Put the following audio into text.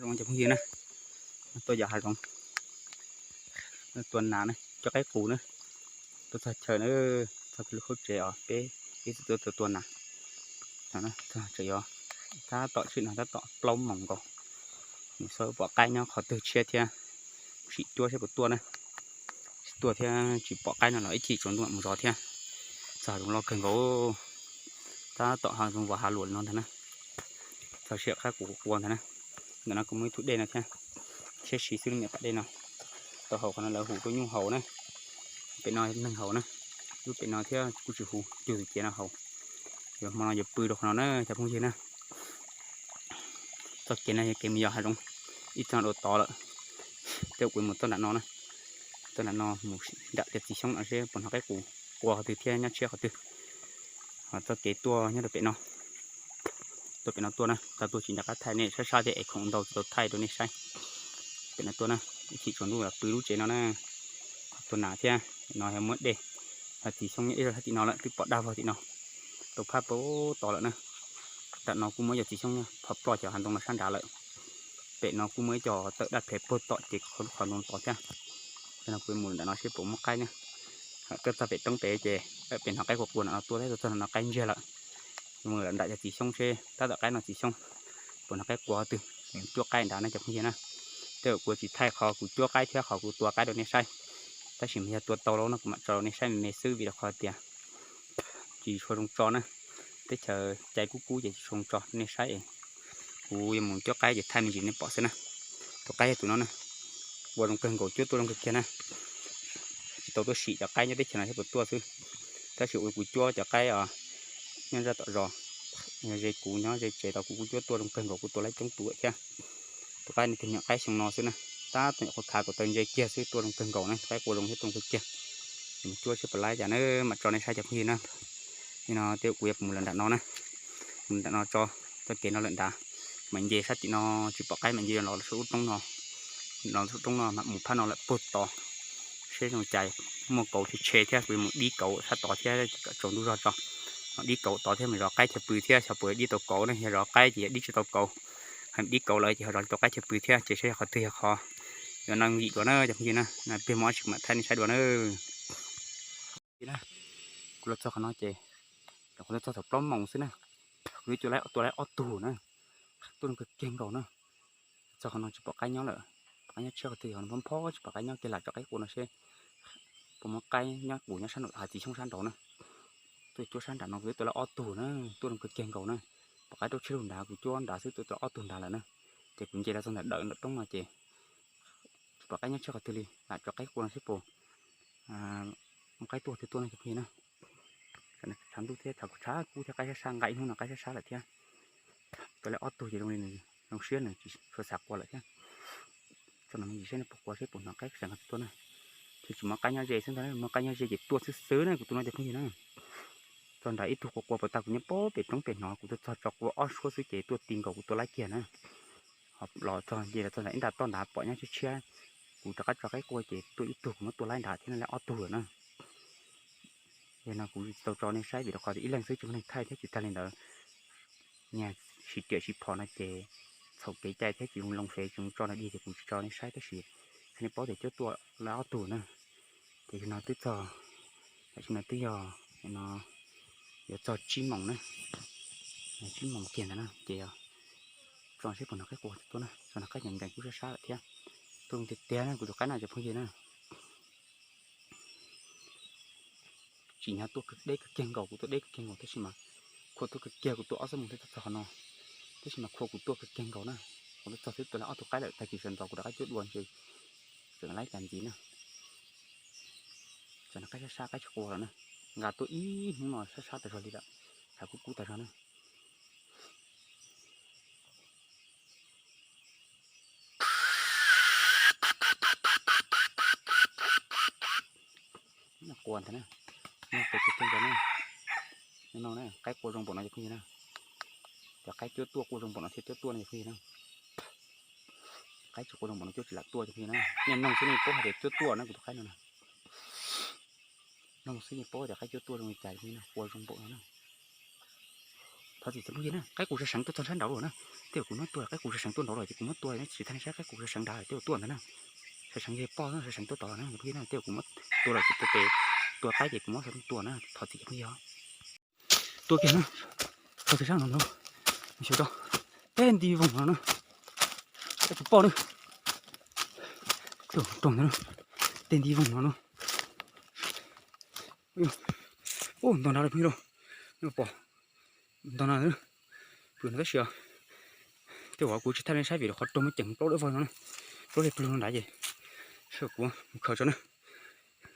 Cov phooj ywg na, tuaj yos hav zoov, tua nas na, coj qaib qus na, tuaj txog chaw na, txog peb lub khaub tsev os, peb ib txwm tuaj tua tua nas. Txog tseem yog tab tom tshim no tab tom plaub moos nkaus, mus xyuas pom qaib nyob qhov twg tshiab thiab, sim cuab seb puas tuaj na. Tsis tuaj thiab tsis pom qaib no los ib chim tsaus ntuj mam mus zov thiab. Txog hav zoov loj kawg nkaus, tab tom hav zoov vov hav luam li no ntag na. Txog siab qaib qus qua ntag na. Ntawm no kuj muaj ib tug dej no thiab, siab siv xwb lub niam pas dej no. Tau haus qhov no lawv hu tuaj nyuj haus na, pem no neeg haus na, lub pem no thiab kuj tsis hu, cug tus cev no haus. Yuav hmo no yuav pw rau qhov no na cov phooj ywg na. Txoj kev no yog kev mus yos hav zoov, ib txoj no dua tod lawm, tej kuv mus txoj nram no na. Txoj nram no mus nram cov txiv xyoob no seb puas hnov qaib qus qua qhov twg thiab nyob tshiab qhov twg. Txoj kev tuaj nyob rau pem no, tuaj pem no tuaj na, tau tuaj tsis nco qab thaij nej saib saib thiab es khoom ntau tsis tau thaij rau nej saib. Pem no tuaj na, ib chim tsaus ntuj los pw lub tsev no na. Tua nas thiab, no yog muab dej, yog txiv xyoob nyob ib zaug sab tim no lawm twb pom daj vog tim no. Tau phab puag tod lawm na. Nram no kuj muaj ib co txiv xyoob nyob phov ploj cov hav ntoo no sab nrad lawm. Pem no kuj muaj ib co tawm daj ple puag tom ces qhov ntoo tod thiab. Ces no kuv mus nram no seb puas muaj qaib na. Tuaj txog pem roob pem ces pem hnov qaib qua qua nram no tuaj thiab, tuaj txog nram no qaib ntsiag lawm. Mus nram cov txiv xyoob seb tab tom qaib no txiv xyoob puas hnov qaib qua qhov twg, cuab qaib nrad na cov phooj ywg na. Tej zaum kuv tsis thaij qhov kuv cuab qaib thiab qhov kuv tua qaib rau nej saib, tab sis mas yog tua tau lawm no kuv mam tso rau nej saib me me xwb vim rau qhov tias tsis tshua zoo tso na. Teb chaws cai kub kub ces tsis tshua zoo tso rau nej saib. Kuv yuav mus cuab qaib ces thaij me ntsis nej pom xwb na. Tus qaib yog tus no na, qua zoo kawg nkaus, cuab tuaj zoo kawg kiag na. Tsis tau tuaj sim cov qaib nyob teb chaws no thiab puas tuaj xwb, tab sis kuv cuab cov qaib os nyob zaj tom zos, yog ze kuv nyob ze tsev tau kuv kuj cuab tuaj zoo kawg nkaus, kuv tua laib coob tus lawm thiab. Tus qaib no tus nyuam qaib xyoo no xwb na, tab tom nyuam qhuav khav kom taw ntse kiag xwb, tuaj zoo kawg nkaus na, tus qaib qua zoo thiab tuaj zoo kawg kiag. Mus cuab seb puas laib cas na, mam tso nej saib cov phooj ywg na. Nim no tej kuv yuav mus lawm nram no na, mus nram no tso, txoj kev no lawm nrad, mam nce sab tim no, tsis pom qaib mam nce los saum lub roob no, los saum roob no mam mus phab no lawm puag tod. Seb zoo cas, muaj kauv tshe tshe thiab, kuv yuav mus dib kauv sab tod thiab kom tsaus ntuj zog tso. Dib kauv tod thiab mus zov qaib chaw pw thiab, xyov puas dib tau kauv ne, yog zov qaib ces yog dib tsis tau kauv, ho dib kauv lawm ces ho zov tau qaib chaw pw thiab, ces seb qhov twg yog qhov yuav no yim dua na cov phooj ywg na, peb muab tsis mam thaij nej saib dua na. Kuv los txog qhov no ces, kuv los txog thaum plaub moos xwb na, kuv twb tua laib ob tug na, tuaj zoo kawg kiag nkaus na. Txog qhov no tsis pom qaib nyob lawm, pom qaib nyob tshiab qhov twg, yog no phob phob tsis pom qaib nyob kiag, lam tso qaib qua no seb puas muaj qaib nyob qus nyob sab nraum hav txiv xyoob sab nraud na. Tuaj cuab sab nram no kuv twb tua laib ob tug na, tuaj zoo kawg kiag nkaus na. Pom qaib rau tshiab lug nrad, kuv cuab nrad xwb twb tua ob tug nrad lawm na. Ces kuv nce los txog ntawm dawm nram roob no ces tsis pom qaib nyob tshiab qhov twg li, lam tso qaib qua no seb puas muaj qaib tuaj twg tuaj no cov phooj ywg na. Tshav ntuj thiab tshav kuv tshav kub thiab, qaib sab sab, nqa ib hnub no qaib sab sab lawm thiab. Tua laib ob tug ces zoo li nws zoo siab nws tsis tshua xav qua lawm thiab. Txog no me ntsis seb nws puas qua seb puas hnov qaib seem qhov twg tuaj na. Thiab tsis muaj qaib nyob ze xwb ntag, muaj qaib nyob ze ces tuaj xwb xwb na kuv tus no cov phooj ywg na. Txog nrad ib tug qua qua puas tag, kuv nyob pem roob pem hnov, kuv tuaj txog tso qua ob suab xwb ces tuaj ti nkaus kuv tua laib kiag na. Ho los txog nce los txog nrad ib nta toj nrad pom nyob tshiab tshiab, kuv rov qab tso qaib qua ces tuaj ib tug, kuv muab tua laib nrad thiab, laib ob tug lawm na. Yog no kuv tsis tau tso nej saib vim rau qhov tias ib leeg xwb tsis muaj neeg thaij thiab, tsis tag li ntawd nyias sib riam sib phom no ces txhaum kev cai thiab tsis zoo loo fev tsis zoo tso no dig ces kuv tsis tso nej saib, tab sis qhia nej paub tias cuab tuaj laib ob tug na. Ces yog no twb txog, tam sim no twb yog no yuav txog tsib moos na, tsib moos kiag ntawd na ces tso seb puas hnov qaib qua twg tuaj na, txog no qaib nkees nkees kuj sab sab lawm thiab. Tuaj zoo tiag tiag na kuv tus qaib no cov phooj ywg na. Tsim nyog tuaj deb kawg kiag nkaus, kuv tuaj deb kawg kiag nkaus tab sis mas khua tuaj kawg kiag, kuv tuaj ob xuab moos thiaj txog qhov no, tab sis mas khua kuv tuaj kawg kiag nkaus na. Kuv tuaj txog twb tua laib ob tug qaib lawm, tag kis sawv ntxov kuv rov qab cuab dua ntshe tseem laib cas ntxiv na. Txawm no qaib sab sab qaib tsis qua lawm na, nqa tuaj ib hnub no sab sab tas zog li lawm, tshav kub kub tas zog na. Qua ntag na, no pes kawg kiag ntawd na. No na, qaib qua zoo npaum no cov phooj ywg na. Cov qaib cuab tuaj qua zoo npaum no thiaj cuab tuaj no cov phooj ywg na. Qaib tsis qua zoo npaum no cuab tsis lam tuaj cov phooj ywg na. Nej noog xwb nej paub hais tias cuab tuaj na kuv tus qaib no na. Noog xwb nej paub tias qaib cuab tuaj zoo li cas cov phooj ywg na, qua zoo npaum no na. Thov txim cov phooj ywg na, qaib qus sawv seev tuaj txog nrab nraud lawm na. Tej zaum kuv muab tua qaib qus sawv seev tuaj nraud lawm ces kuv muab tua no tsis tag nej saib qaib qus sawv seev nrad lawm tej zaum tuaj ntawd na. Sawv seev yog poj sawv seev tuaj tod na cov phooj ywg na, tej zaum kuv muab tua lawm ces tua tes, tua qaib ces kuv muab xov tooj tua na, thov txim cov phooj ywg. Tua kiag na, txog tim sab no na, xyov rau, tej nti voog no na, tej tus poj na, tej tus rog ntawd na, tej nti voog no na. Ub, ntog nrad lawm phooj ywg lauj, nej pom, ntog nrad na, pw no tab sis tej zaum kuv tsis thaij nej saib vim rau qhov rog muab ceev plaub dawb vog no na, plaub dawb plug no nrad ces sawv kuv mus khaws tso na.